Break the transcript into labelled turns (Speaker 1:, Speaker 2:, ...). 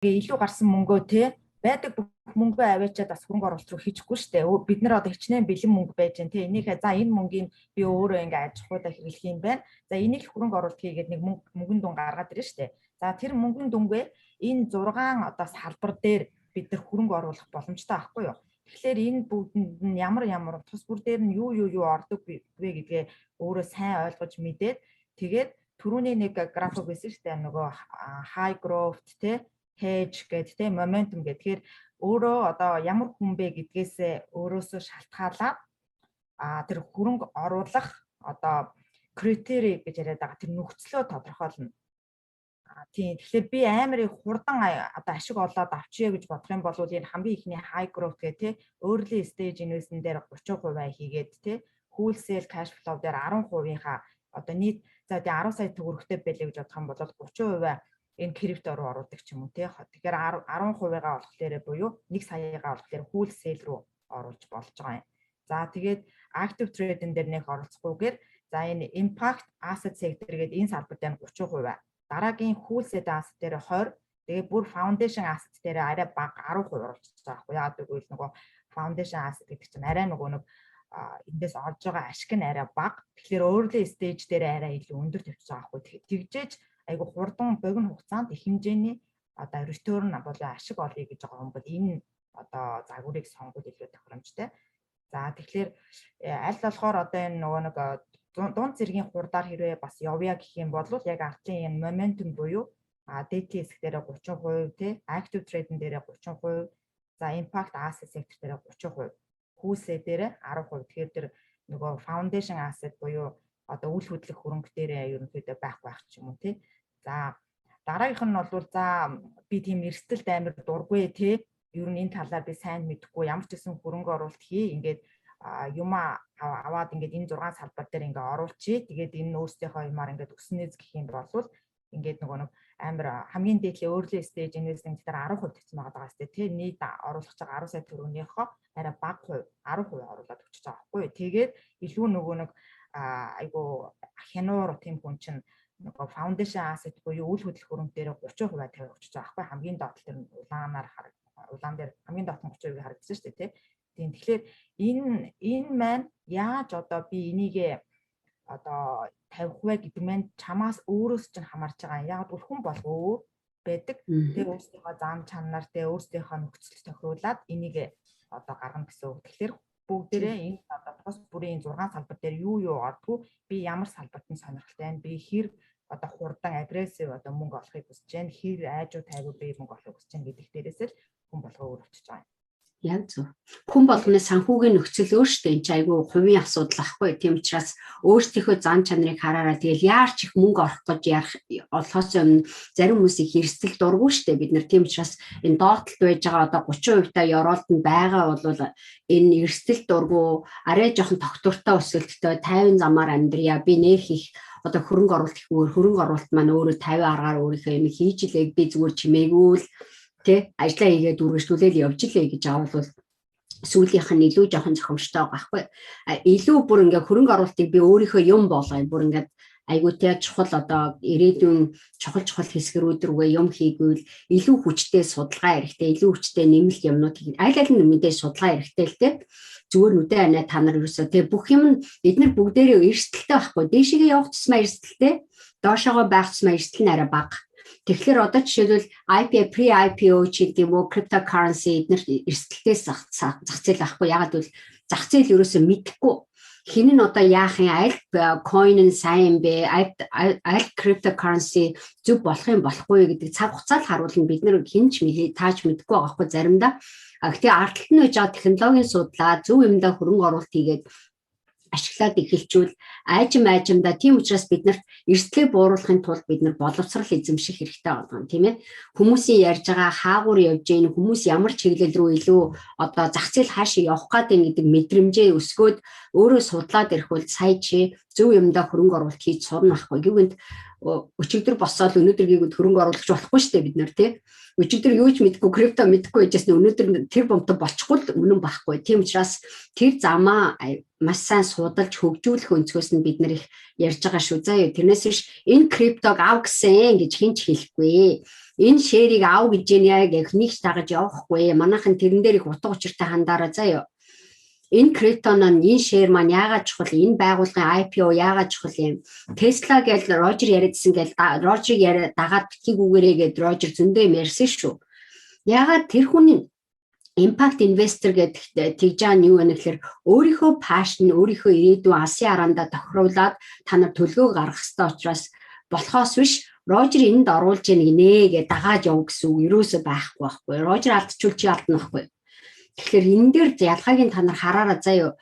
Speaker 1: Илүү гарсан мөнгөө те байдаг бүх мөнгөө аваачаад бас хөрөнгө оруулалт руу хийчихгүй шүү дээ. Бид нар одоо хичнээн бэлэн мөнгө байж гэн те. Энийхээ за энэ мөнгийг би өөрөө ингээ аж ахуйдаа хэрэглэх юм байна. За энийг л хөрөнгө оруулалт хийгээд нэг мөнгө мөнгөн дүн гаргаад ирнэ шүү дээ. За тэр мөнгөн дүнгээ энэ 6 одоо салбар дээр бид нар хөрөнгө оруулах боломжтой байхгүй юу? Тэгэхээр энэ бүгдэнд нь ямар ямар тус бүр дээр нь юу юу юу ордог вэ гэдгээ өөрөө сайн ойлгож мэдээд, тэгээд түрүүний нэг график байсан шүү дээ, нөгөө high growth те, hedge гэдэг те, momentum гэдэг. Тэгэхээр өөрөө одоо ямар хүн бэ гэдгээсээ өөрөөсөө шалтгаалаад тэр хөрөнгө оруулах одоо criteria гэж яриад байгаа тэр нөхцлөө тодорхойлно. Тийм, тэгэхээр би амар их хурдан одоо ашиг олоод авчия гэж бодох юм бол энэ хамгийн ихний high growth гэх те, early stage investment дээр 30% хийгээд те, wholesale cash flow дээр 10%-ийнхаа одоо нийт за тэгээ 10 сая төгрөгтэй байлээ гэж бодох юм бол 30% энэ крипто руу оруулдаг ч юм уу те. Тэгэхээр 10%-гаа болохоор буюу 1 саягаа болохоор wholesale руу оруулж болж байгаа юм. За, тэгээд active trading дээр нэх оролцохгүйгээр за энэ impact asset sector гэдэг энэ салбар дээр 30%, дараагийн wholesale asset дээр 20, тэгээ бүр foundation asset дээр арай бага 10% оруулчих байгаа байхгүй. Яагаад гэвэл нөгөө foundation asset гэдэг чинь арай нөгөө нэг эндээс олж байгаа ашиг нь арай бага. Тэгэхээр early stage дээр арай илүү өндөр тавьчих байгаа байхгүй. Тэгжээж айгу хурдан богино хугацаанд их хэмжээний одоо return болон ашиг олъё гэж байгаа юм бол энэ одоо загварыг сонгоод илүү тохиромжтой. За, тэгэхээр аль болохоор одоо энэ нөгөө нэг дунд зэргийн хурдаар хэрвээ бас явъя гэх юм бол яг ардын энэ momentum буюу дээдлийн хэсэг дээр 30% тий, active trading дээр 30%, за impact asset sector дээр 30%, wholesale дээр 10%. Тэгэхээр тэр нөгөө foundation asset буюу одоо үл хөдлөх хөрөнгө дээр ерөнхийдөө байх байх ч юм уу тий. За, дараагийнх нь бол за би тийм эрсдэлд амар дургүй тий. Ер нь энэ талаар би сайн мэдэхгүй, ямар ч гэсэн хөрөнгө оруулалт хий, ингээд юмаа аваад ингээд энэ 6 салбар дээр ингээд оруулчих. Тэгээд энэ өөрсдийнхөө юмар ингээд өснөз гэх юм бол ингээд нөгөө нэг амар хамгийн дээдлийн early stage investing дээр 10% тавьсан байгаа даа сте тий, нийт оруулах байгаа 10 сая төгрөгнийхөө арай бага хувь 10% оруулаад өчөж байгаа байхгүй юу. Тэгээд илүү нөгөө нэг айгу хянуур тийм хүн чинь нөгөө foundation asset буюу үл хөдлөх хөрөнгө дээр 30% тавиад өчөж байгаа байхгүй. Хамгийн доод тал дээр улаанаар хараг, улаан дээр хамгийн доод нь 30% харагдсан шүү дээ тий. Тийм, тэгэхээр энэ маань яаж одоо би энийгээ одоо тавих вэ гэдэг маань чамаас өөрөөс чинь хамаарч байгаа. Яг бол хүн болго өөр байдаг. Тэр өөрсдийнхөө зан чанар тэ, өөрсдийнхөө нөхцөлд тохируулаад энийг одоо гаргана гэсэн үг. Тэгэхээр бүгдээрээ энэ одоо тус бүрийн 6 салбар дээр юу юу ордгоо, би ямар салбарт нь сонирхолтой байна, би хэр одоо хурдан aggressive одоо мөнгө олохыг хүсэж байна, хэр айжуу тайвуу би мөнгө олохыг хүсэж байна гэдэг дээрээс л хүн болгоо өөр болчихж байгаа юм.
Speaker 2: Яг зөв. Хүн болгоны санхүүгийн нөхцөл өөр шүү дээ. Энэ чинь айгүй хувийн асуудал ахгүй. Тийм учраас өөрсдийнхөө зан чанарыг хараараа, тэгэл яарч их мөнгө орох гэж ярах олохоос өмнө зарим хүмүүс их эрсдэл дургүй шүү дээ. Бид нар тийм учраас энэ доотлолт байж байгаа одоо 30% та ёроолд нь байгаа бол энэ эрсдэл дургүй, арай жоохон тогтвортой өсөлттэй 50 замаар амьдрья. Би нэх их одоо хөрөнгө оруулалт хийхгүйгээр хөрөнгө оруулалт маань өөрөө 50 аргаар өөрийнхөө юм хийж илээ, би зүгээр чимээгүй л тэ ажиллаа хийгээд үргэлжлүүлээл явж илээ гэж аавал сүүлийнх нь илүү жоохон зохимжтой байгаа байхгүй. Илүү бүр ингээ хөрөнгө оруулалтыг би өөрийнхөө юм болгоё. Бүр ингээд айгуу те чухал одоо ирээдүйн чухал чухал хэсгэрүүд рүүгээ юм хийгвэл илүү хүчтэй судалгаа хэрэгтэй, илүү хүчтэй нэмэлт юмнууд аль аль нь мэдээж судалгаа хэрэгтэй л те. Зүгээр нүдэ анаа та нар ерөөсөө те бүх юм эднэр бүгдээрээ эрсдэлтэй байхгүй. Дээшээгээ явах тусмаа эрсдэлтэй, доошоогоо байх тусмаа эрсдэл нь арай бага. Тэгэхээр одоо жишээлбэл IPO, pre-IPO ч гэдэг юм уу, cryptocurrency эднэр эрсдэлтэй зах зээл байхгүй. Ягаад гэвэл зах зээл ерөөсөө мэдэхгүй хэн нь одоо яах юм, аль coin нь сайн бэ, аль cryptocurrency зөв болох юм болохгүй гэдэг цаг хугацаа л харуулна. Бид нэр хэн ч тааж мэдэхгүй байгаа байхгүй заримдаа. А гэхдээ ард талд нь байж байгаа технологийн судлаа, зөв юмдаа хөрөнгө оруулалт хийгээд ашиглаад эхэлчүүл айжим айжимдаа. Тийм учраас бид нарт эрсдлээ бууруулахын тулд бид нар боловсрал эзэмших хэрэгтэй болгоно, тийм ээ. Хүмүүсийн ярьж байгаа хаагур явж гин, хүмүүс ямар чиглэл рүү илүү одоо зах зээл хаашаа явах гээд байна гэдэг мэдрэмжээ өсгөөд өөрөө судлаад ирэх бол сая чи зөв юмдаа хөрөнгө оруулалт хийж сурна байхгүй. Гэвэнт өчигдөр босоод өнөөдөр гийгүүд хөрөнгө оруулах болохгүй шүү дээ бид нар, тий. Өчигдөр юу ч мэдэхгүй, крипто мэдэхгүй байжсэн өнөөдөр тэр бомто болчихгүй л үнэн байхгүй. Тийм учраас тэр замаа маш сайн судалж хөгжүүлэх өнцгөөс нь бид нар их ярьж байгаа шүү заа юу. Тэрнээс биш энэ криптог ав гэсэн гэж хэн ч хэлэхгүй. Энэ share ийг ав гэж яа гэх нэг ч дагаж явахгүй. Манайхан тэрэн дээр их утга учиртай хандаараа заяа. Энэ крипто маань, энэ share маань яагаад чухал, энэ байгууллагын IPO яагаад чухал юм? Tesla гэж Рожер яриадсан гэл, Рожерыг яриа дагаад битгий гүгээрээ гэд Рожер зөндөө юм ярьсан шүү. Яагаад тэр хүний impact investor гэдэг тэгж байгаа нь юу вэ гэхээр өөрийнхөө passion, өөрийнхөө ирээдүйн алсын хараандаа тохируулаад та нар төлгөө гаргах ёстой учраас болохоос биш, Рожер энд оруулж яах гинэ гэж дагаад яв гэсэн үг ерөөсөө байхгүй байхгүй. Рожер алдчихвал чи алдна байхгүй. Тэгэхээр энэ дээр ялгааг нь та нар хараараа заяа.